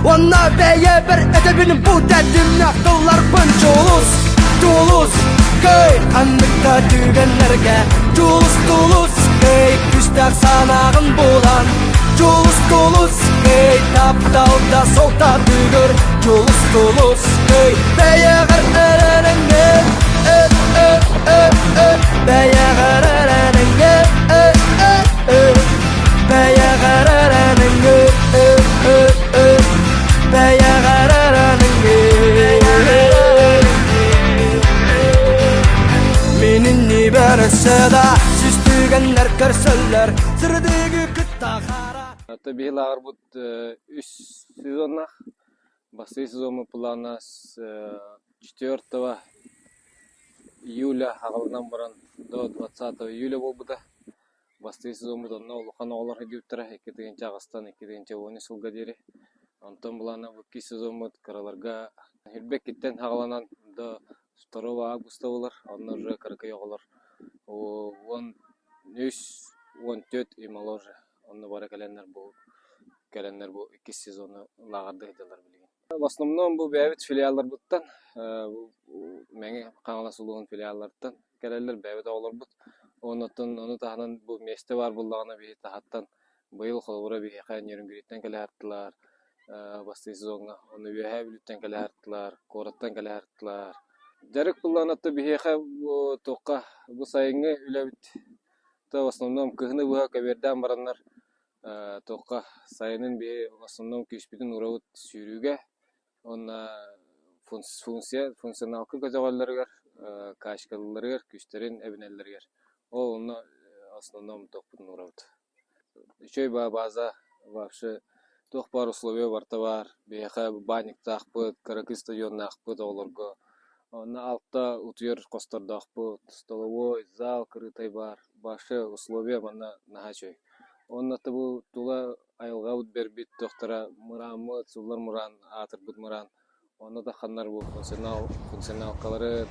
Уонна бэйэбэр этэбин бу тэтимнээх тылларбын Дьулус, дьулус, кый ханнык да түгэннэргэ Дьулус, дулус, кый күүстээх санааҕын булан Дьулус, дулус, кый тапталда солтатыгыр Дьулус, дулус, кый бэйэҕэр эрэнэҥҥин э э э э бэйэҕэр эрэнэҥҥин э э э бэйэҕэр эрэнэҥҥин э э э бэйэҕэр эрэнэҥҥин Мин иннибэр өссө да сүүс түгэннэр көрсөллөр сырдыгы кытта хара Это биһи лааҕырбыт үс сезоннаах. Бастакы сезоммут плана с 4 июля аҕалынан баран до 20 июля буолбута. Бастакы сезоммут онно улахан оҕолор сылдьыбыттара 2008-тан 2010 сылга диэри. Онтон былаана бу иккис сезоммут кыраларга Ирбэккиттэн аҕаланан до 2 августа буолар. Онно уже кыракый оҕолор 13, 14 и моложе Онно бары кэлэннэр бу кэлэннэр бу иккис сезону лааҕырда сылдьаллар билигин. В основном бу бэйэбит филиалларбыттан, Мэҥэ Хаҥалас улууһун филиалларыттан кэлэллэр бэйэбит оҕолорбут. Оннуттан ону таһынан бу миэстэ баар буоллаҕына биһи таһыттан быйыл холобура биһиэхэ Нерюнгриттэн кэлэ сырыттылар бастакы сезоҥҥа, ону Үөһээ Бүлүүттэн кэлэ сырыттылар, куораттан кэлэ сырыттылар. Дьарык буллаҕына биһиэхэ бу туохха бу сайыҥҥы үлэбит То в основном кыһыны быһа көбүөрдээн бараннар туохха сайынын биһи в основном күүспүтүн уурабыт сүүрүүгэ уонна функция функционалка көтөҕөллөрүгэр качкалыылларыгар күүстэрин эбинэллэригэр ол онно в основном туохпутун уурабыт. Үчүгэй база вообще туох баар условия барыта баар. Биһиэхэ баанньыктаахпыт, кыракый стадионнаахпыт оҕолорго. Онно алта утуйар хостордоохпут, столовой, зал кырыытай баар. Вообще условия манна наһаа үчүгэй. Уонна бу тула айылҕабыт бэрбит туохтара мырааммыт, суллар мыраан, аатырбыт мыраан. Онно да ханнар бу функционал, функционалкалары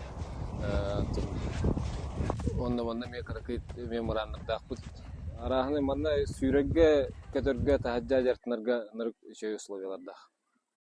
уонна манна эмиэ кыракый эмиэ мырааннардаахпыт. Арааһынай манна сүүрэргэ, көтөргө, таһырдьа дьарыктанарга ынырык үчүгэй условиялардаах.